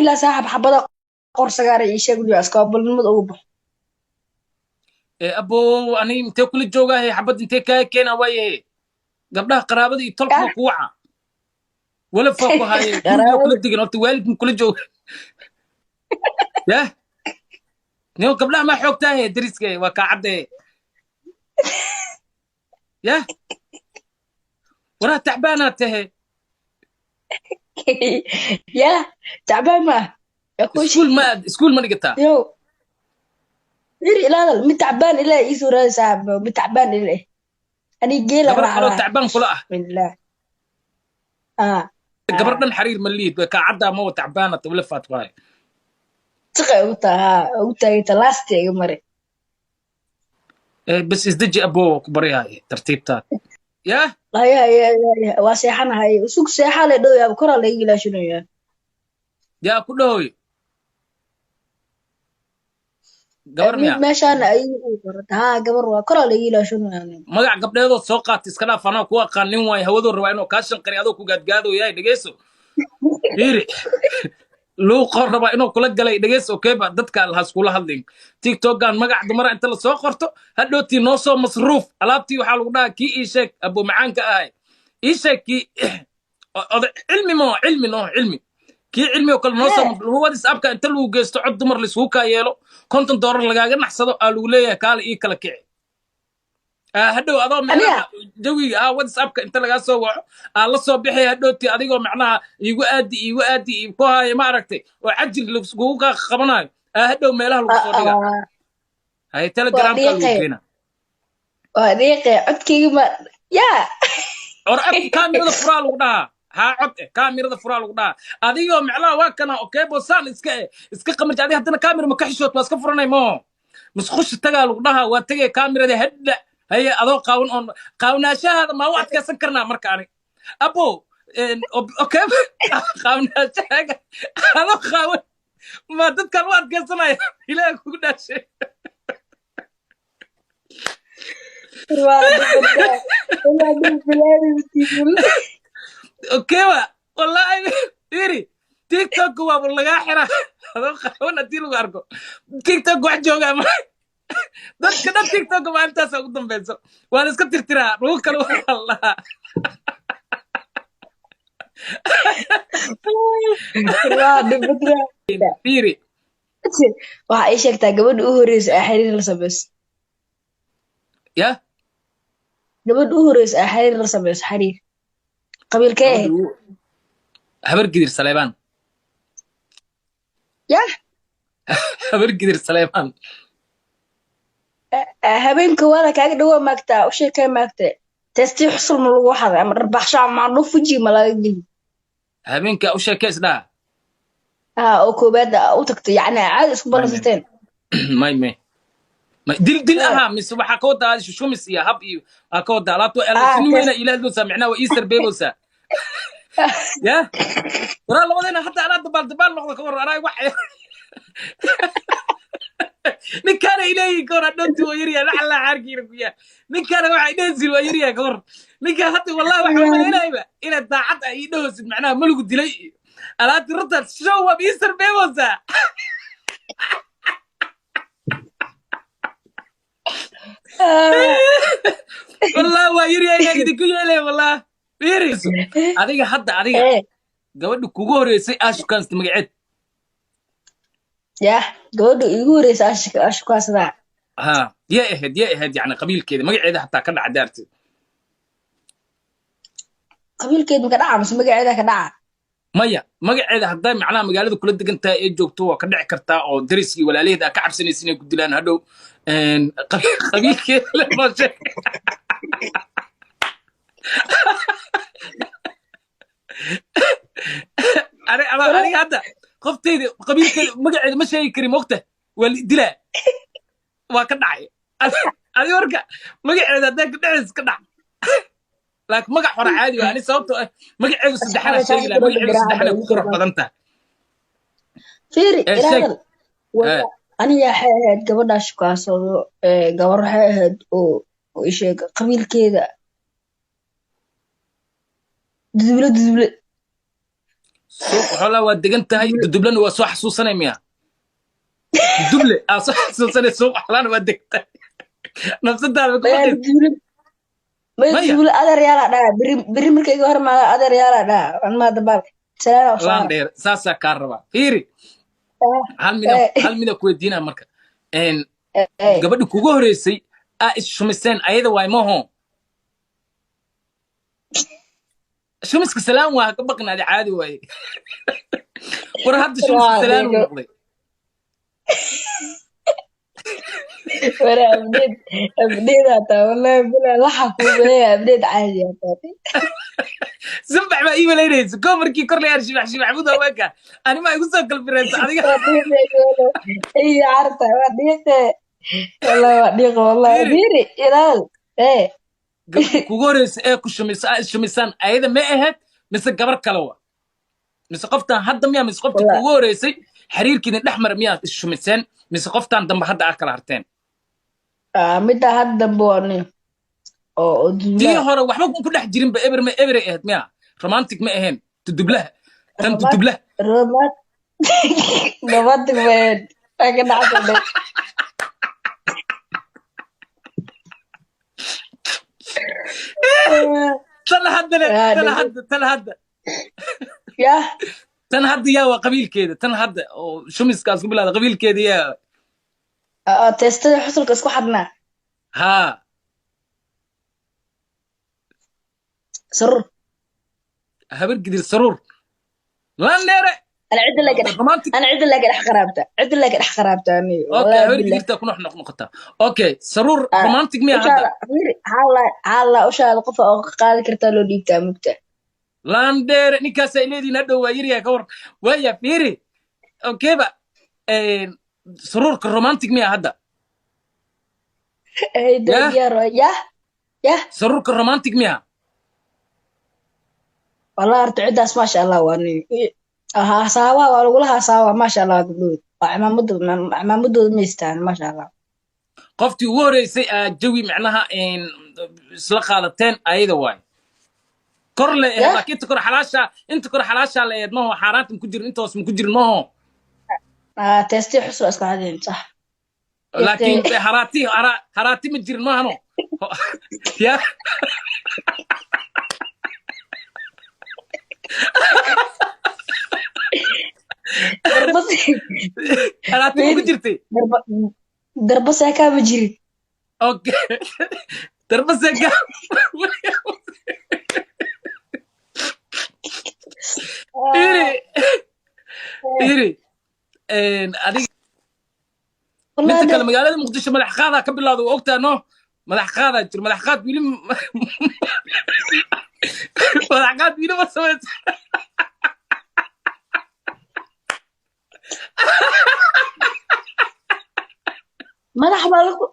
Bilaa saaxib, xabada qor sagaara ii sheeg niyo askaabalnimada ugu baxo. Ee abo, ani intee kula joogaahe? Xabad intee kaaga keenaa? Waayahe, gabdhaha qaraabada iyo tolkuma Yah. ku waca walafaa ku haaye gurigaa kula Qaraabada. degan. Horta waalidma kula jooga? Yah, niyo gabdhaha maa xoogtaahe? Deriska waa kaa cadde. Yah, waraa tacbaanaa tahe. Yah, tacbaan ma ah yaa kuu Iskuul ma iskuul ma dhigataa? Yow, yiri ilaadal mid tacbaan ilaa ii soo raadi saaxib, mid tacbaan ilaa ani geela Gabar kaloo raacdaa. tacbaan kula ah? Bismillah, ah. Gabar dhan xariir ma liid, way kaa caddaa ma wa tacbaanata walafaad ku haye. Siqay ugu taa haa ugu taaganta lasti iga mari. Ee bas isdeji abo, ku baryahay tartiibtaad. Yah. Haya haya haya, waa seexanahay, sug, seexaa la dhow yaaba, koraa laga ilaashinayaa. Yaa ku dhahoy gabar? Mid Miya meeshaana ay u qorata haa, gabar waa koraa laga ilaashinayaa. Magac gabdheedood soo qaata iska dhaaf, anaa ku aqaan nin waayo hawadoo rabaa inuu kaa shanqari adoo ku gaadgaado yahay. Dhegeyso, fiiri, luuqoo rabaa inuu kula galay. Dhegeyso, okeyba dadka lahaas kula hadlin TikTokan magac dumara inta lasoo qorto hadhowtii noo soo masruuf alaabtii. Waxaa lagu dhahaa kii ii sheeg abo macaanka ahay, ii sheeg kii oday cilmi mo cilmi no cilmi kii cilmi oo kale noo soo Hee. WhatsAppka inta lagu geysto cod dumar laisugu kaa yeelo, $50 lagaaga naxsado aa lagu leeyahay kaale ii kala kici. Hadhow adoo Aniga meelaha jawiga WhatsAppka inta lagaa soo waco aa la soo bixi hadhowti adigoo macnaha iigu aadi iigu aadi ku haayo, ma aragtay, oo cajir lagugu kaa qabanayo hadhow meelaha lagu soo dhigaa. Hay Waa Telegramka lagu dhiiqe. keena. Waa dhiiqe codkayga ma yaa. Or codka kaamirada furaa lagu dhahaa haa, cod eh kaamirada furaa lagu dhahaa adigoo macnaha waa kana okey bosaan iska eh iska qamarji adiga haddana kaamira ma ka xishood, waa iska furanay moo musqusha tagaa lagu dhahaa, waa tegay kaamirada hadda haye adoo qaawan oon qaawnaashahaada maa u adkaysan karnaa marka ani abo okey qaawnaashahaaga adoo qaawan ma dadkan u adkaysanaya? Ilaaha kugu dhaashay. Waa dhibataa waa dhibilaadisiin. Okewa wallahi iri TikTok waa lagaa xiraa adoo qaawan haddii lagu arko. TikTok wax joogaa ma dadka dhan TikTok maalintaasa ugu dambeyso waa la iska tirtiraa lagu kale waa la lahaa. Waa dhibataa. Fiiri. Waxaa ii sheegtaa gabadha u horeysa ee xiriir la sameyso. Ya. Gabadha u horeysa ee xiriir la sameyso, xiriir qabiilkee ahayd? Habar Gidir Saleebaan. Yah. Habar Gidir Saleebaan. Habeenka waada kaaga dhawaa maagtaa u sheekay maagta teestii xusul ma lagu xaday ama dharbaxsho ama andho fuji ma laga geli? Habeenka u sheekay isdhaha. Haa, oo koobaad u tagtay yacni caadi isku May may. ballansateen. May may may, dil dil Hee. Ahaa mise waxaa ka wadaa shushumis iyo hab iyo waxaa ka wadaa alaabta Ah. sini weyna Test. Ilaah loosaa micnaha waa ii sarbeebeysaa ya waraa labadeena hadda anaa dabaal dabaal noqdo ka waran anaa wax ninkaana ileeyihin ka war hadhowti waa yaryahay lacalaa caarkiina ku yaa ninkaana waxa idhehaysin waa yaryahay ka war ninkaan hadda wallahi waxaa umalaynayba inaad daacad ah ii dhehaysid macnaha malugu dilay iyo alaabti runtaad show waab ii sarbeebeysaa. Wallah waa yaryahay inaan idinku yeelay wallah fiiriso adiga hadda adiga ee gabadha kugu horeysay aashukaansta magaceed? Yah, gabadha iigu horeysa ashukaasadaa? Ha, yay ahayd, yay ahayd yani qabiilkeeda magaceeda hataa ka dhaca daarteed. Qabiilkeed ma ka dhaca mise magaceeda ka dhaca? Maya, magaceeda hadday macnaha magaalada kula degan tahay ee joogto waa ka dhici kartaa oo dariskii walaalaheed aa ka cabsanaysa inay ku dilaan hadhow. Qabiilkeeda la noo sheeg. Aniga hadda qofteyda qabiilkeeda magaceeda ma sheegi kari mogta, waa la dilaa, waa ka dhacay. Adi marka magaceeda haddaa ka dhacaysa ka dhac, laakiin magac hore caadi waa ani sababtoo ah magaceedu saddexana Asxaabay sheegi taas lahaa ku magaceedu dhadhan saddexana ku qurux garaaca. badan tahay. Fiiri. Ee sheeg. Ilaadan ee aniga waxay ahayd gabadhaa shukaasado ee gabar waxay ahayd oo oo ii sheeg qabiilkeeda duduble duduble. Suuqa xoolaha waa degan tahay, Dudublena waa soo xasuusanay miya? Duduble aa soo xasuusanay, suuqa xoolahana waa degan tahay, nafsadaada ma Maya. ku Duduble maya. Maya. Duduble adeer yaalaa dhaha, beri beri markay iga hormaada adeer yaalaa dhaha, an maa dabaal salaana u Laan saara. dheer saasaa kaa rabaa. Fiiri, hal mida hal mida ku weydiinaa marka. Gabadhi kugu horeysay aa is-shumiseen ayada waay maho? Shumiska salaan waa ka baqnaadi, caadi waaye. War hadda shumiska Waa salaan uu dhiiqo. noqday. Wara update update hataa, wallahi bilaa laxa kuubeeya, update caadi hataa. Sumbax baa ii malaynaysa ko markii kor layaar shibax shibax buda waaka anima igu soo kalbiraysa adiga. Waa dhiiqe iyo carta, waa dhiiqe, wallahi waa dhiiqe, wallahi. Fiiri. Fiiri ilaal ee. Gabadha kugu horeysa ee ku shumisa aa is-shumisaan ayada ma ahayd mise gabar kale wa? Mise qoftan hadda miya? Mise qoftii Wallahi. kugu horeysay xiriirkiina dhex mara miyaa is-shumiseen, mise qoftan dambe hadda aa kala harteen? Midda hadda dambe waa nin oo Tii duulaa. hore waxba ku dhex jirinba, eber ma eberay ahayd miya? Romantic ma ahayn tudublaha tan tudublaha? Romantic man waa ka dhacsanay. Tan hadda le, tan hadda, tan hadda. Yah. Tan hadda yaa waa qabiilkeeda? Tan hadda oo shumiskaas ku bilaada qabiilkeeda yaa? Teestada xusulka isku xadnaa. Haa. Sarur. Habar Gidir Saruur landheere. انا عد لك Romantic. انا عد لك dhex qaraabta, cid laka dhex qaraabta ani. Okay. Wallahi Habar billah. Gidirta ku noq noqota. Okay, Saruur romantic miya hadda? Ushaada fiiri, hala hala ushaada qofa oo qaadi kartaa loo dhiibtaa mugta. Landheere ninkaasaa ileediin hadhow waa yaryahay, ka war waaya. Fiiri, okayba, Saruurka romantic miya hadda? Hey. Yah. Diyaar waay. Yah yah. Saruurka romantic miya? Wallahi horta ciddaas maasha Allah waa nin haasaawa, waa lagula haasaawa, maasha Allah. Gabdhood waa cimaamadooda, cimaamadooda ma haystaan, maasha Allah. Qoftii ugu horeysay aa jawi macnaha isla qaadateen ayada waay kor le ahayd? Yah. Laakiin inta kor xalaasha, inta kor xalaashaa la ahayd maho? Xaaraanta maku jirin, inta hoos maku jirin maho? Teestii xusla isku xadeen, sax. Laakiin haraati haraati ma jirin mahano ya? Darbas. Haraati ma ku jirtay? Darba darba seekaa ma jirin. Okay, darba seeka. Iri iri adiga wallahi. Midda kale, magaalada Muqdisho madax qaadaa ka bilowda, waa ogtaa no? Madax qaadaa jiro, madax qaad weli, madax qaad weli ma samaysa. Madax baa lagu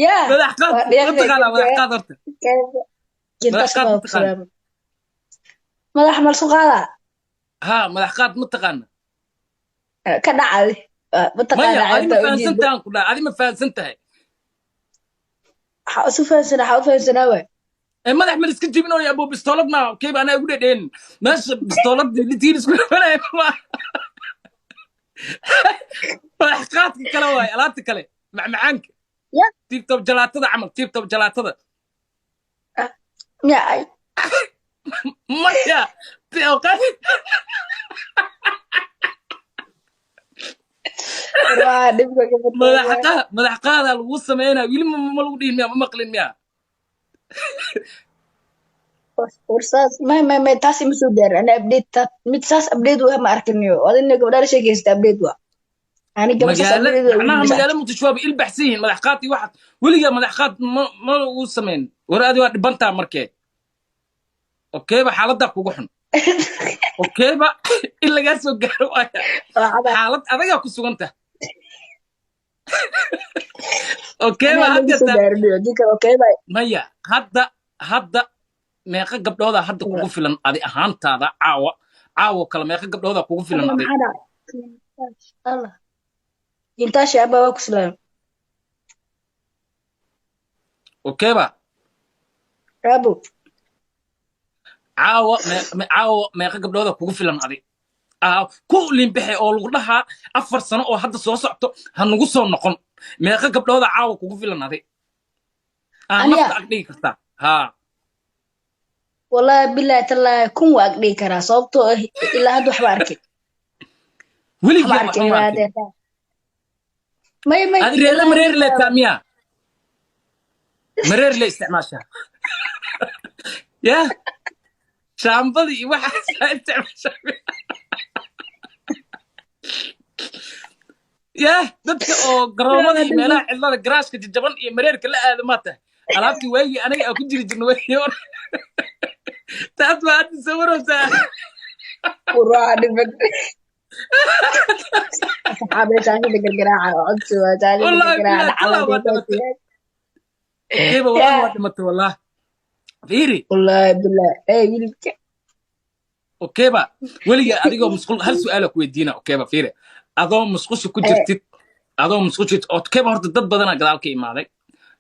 yaa. Madax qaad. Waa dhiiqay. Ma taqaanaa madax qaad horta? Madax Kintaas qaad baa ma ku taqaana? salaamay. Madax ma lasu qaadaa? Haa, madax qaad ma taqaana? Ka dhacay Maya. mataqaana. Adi ma Ceebta fahansan ujeeda. tahan ku dhaha, adi ma fahansan tahay? Waxaa isu fahansanaa, waxaa u fahansanaa waay. Ee madax ma liska jebinayo abo? Bistoolad ma kayba anaa igu dhedheen meesha bistoolad litiin isku dhafanaya ma madax qaadka kale waay, alaabta kale macmacaanka. Ya. Tiibtob jalaatada camal, tiibtob jalaatada. Miya ay? Maya. Waa dhibka ka Madax badbaada. qaad, madax qaadaa lagu sameynaya weli ma lagu dhihin miya? Ma maqlin miya? War saas may may may, taas ima soo gaarin ana update ta mid saas update waa ma arkiniyo, adina gabdhaha la sheekaysta update waa ani gabadh saas Magaalo update waa macnaha weli. Magaalo Muqdisho waaba ilbaxsan yihiin madax qaad iyo waxaas. Weligaa madax qaad ma lagu samayn? War adi waa dhibantaa markee. Okeyba, xaaladdaa kugu xun. Okeyba, in lagaa soo gaaro waaya. Xaalad adagaa ku sugan tahay. Okeyba. Anaa lagu Hadda soo gaarin hadii kale okay bye. Maya, hadda meeqa gabdhoodaa hadda kugu filan adi ahaantaada caawa, caawo kale meeqa gabdhoodaa kugu filan Allah adi? Maxaa dhacay? Allah intaashi abaa waa ku salaam. Okeyba. Raabo. Caawa caawa meeqa gabdhooda kugu filan adi? Aa ku limbixe oo lagu dhahaa 4 sano oo hadda soo socto ha nagu soo noqon. Meeqa gabdhooda caawa kugu filan adi aa Aniga? Nafta ag dhigi kartaa, haa. Wallahi, billahi, tallahi, 1000 waa ag dhigi karaa, sababtoo ah ilaa hadda waxba arkin. Weligii waxba waxba arkin ma ilaa arkin. hadda. May, may. Adi reere ilaa mareer leetaa miya? Mareer le isticmaashaa ya shaambadii iyo waxaas isticmaashaa ya dadka oo garoomada iyo meelaha cidlada garaashka jajaban iyo mareerka la aado maa tahay? Alaabtii waagii aniga aan ku jiri jirno waagii hore, taas baa hadda sawiraysaa. Quraaca dhiban. Asxaabay, shaashada gargaraaca oo codsi waa shaashada Wallahi gargaraaca. billahi, talaa waa dhimatay. Okeyba, wallahi waa dhimatay, wallah, fiiri. Wallahi billahi, ee wiilka. Okeyba, weliga adigoo musqul, hal su'aala ku weydiina. Okeyba, fiiri, adoo musqusha ku jirtid, adoo musqusha, okeyba, horta dad badanaa gadaal ka imaaday,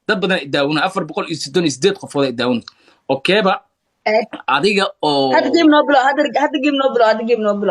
dad badan idaawuna, 438 qofood idaawuna. Okeyba, adiga oo Hadda game noo bilo, hadda, hadda game noo bilo, hadda game noo bilo.